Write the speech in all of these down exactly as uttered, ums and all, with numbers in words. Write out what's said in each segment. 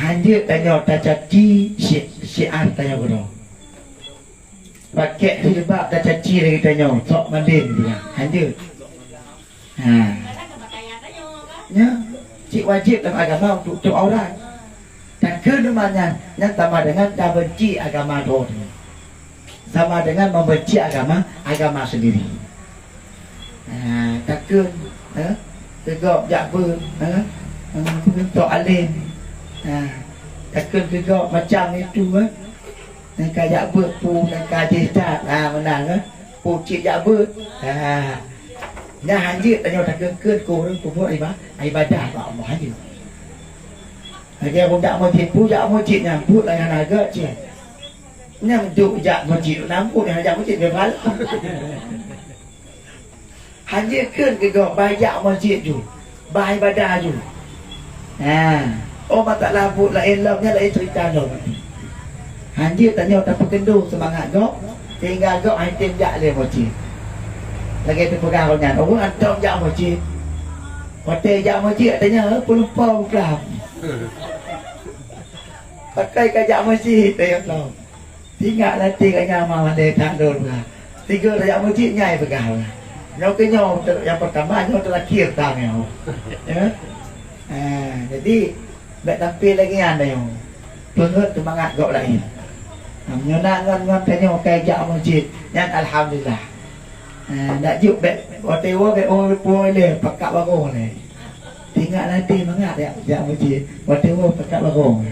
Hanjeuet tanyoe tacaci si-, syiar tanyoe keudroe. Pakèk jilbab tacaci lagèe tanyoe, sok mandum tu kan. Hanjeuet. Ha. Nyan, cit wajéb lam agama untuk tutup aurat. Takheun teuma nyan, nyan sama dengan tabenci agama droe teuh. Sama dengan membenci agama, agama sendiri. Ha, takheun, ha, keu gob jak beuet, ha, ha, peungeut alim. Ha, takheun keu gob macam itu, ha. Nyang ka jak beuet peue, nyang ka jih that, ha, meunan, ha. Peue cit jak beuet. Ha. Nyan hanjeuet tanyoe takheun-kheun keu ureueng peubuet iba-, ibadah bak Allah hanjeuet. Lagèe ureueng jak masjid, peue jak masjid nyan, buet lah nyang na gèt cit. Nyan duek jak masjid, na buet nyang jak masjid, dia pahala. Hanjeuet kheun keu gob, bah jak masjid ju, bah ibadah ju. Ha. Oh, masalah buet laén lom, nyan laén cerita lom. Hanjeuet tanyoe tapeukeundueng seumangat gob, sehingga gob han tem jak lé masjid. Lagèe teupeugah awak nyan, "Oh, antom jak masjid." Watèe jak masjid, tanyoe, "Eh, peuleumpah buklam." Pakon ka jak masjid, tanyoe lom. Ingat lam até geuh nyan mah mandum that lôn peugah. Tiga tajak masjid nyan peugah. Nyoe keuh nyoe ter-, nyang peurtama, nyoe teurakhir tam nyoe. Ya. Ha, jadi, bèk tampé lagèe nyan tanyoe. Peungeut seumangat gob laén. Ha, meunyoe na ngon-ngon tanyoe ka jak masjid, nyan alhamdulillah. Ha, dak jeuet bèk, watèe woe bèk woe, woe lé, pakak barô lé. Ingat lam até mangat jak, jak masjid. Watèe woe pakak barô.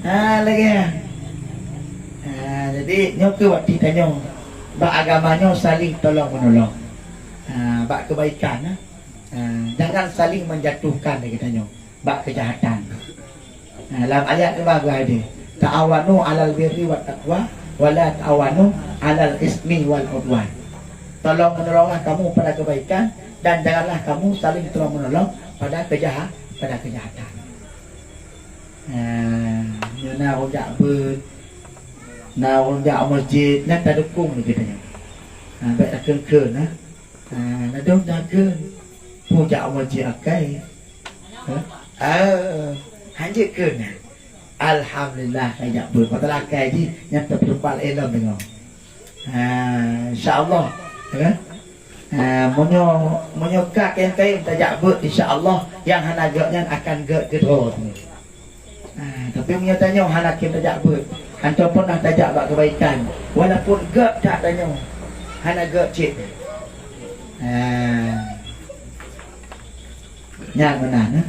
Ha, lagèe nyan. Ha, jadi nyoe keuh waktu tanyoe bak agama nyoe saling tolong menolong. Ha, bak kebaikan, ha. Ha, jangan saling menjatuhkan lagèe tanyoe bak kejahatan. Ha, lam ayat nyoe bagus hadis, "Ta'awanu 'alal birri wat taqwa, wa la ta'awanu 'alal ismi wal 'udwan." Tolong menolonglah kamu pada kebaikan dan janganlah kamu saling tolong menolong pada kejaha-, pada kejahatan. Ha, nyoe na ureueng jak beuet, na ureueng jak masjid, nyan tadukong lé geutanyoe. Ha, bèk takheun-kheun, ha. Ha, ladôm takheun. Peue jak masjid akai. Ha? Ah, hanjeuet kheun nyan. Alhamdulillah, ka jak beuet. Padahai akai jih nyan teupeureupat ilôn deungoe. Ha, insya Allah, ya kan? Ha, meunyoe, meunyoe ka kayém-kayém tajak beuet, insya Allah, nyang hana gèt nyan akan gèt keudroe. Ha, tapi meunyoe tanyoe hana kayém tajak beuet, hantom pernah tajak bak kebaikan, walaupun gèt that tanyoe, hana gèt cit. Ha. Nyan meunan, eh.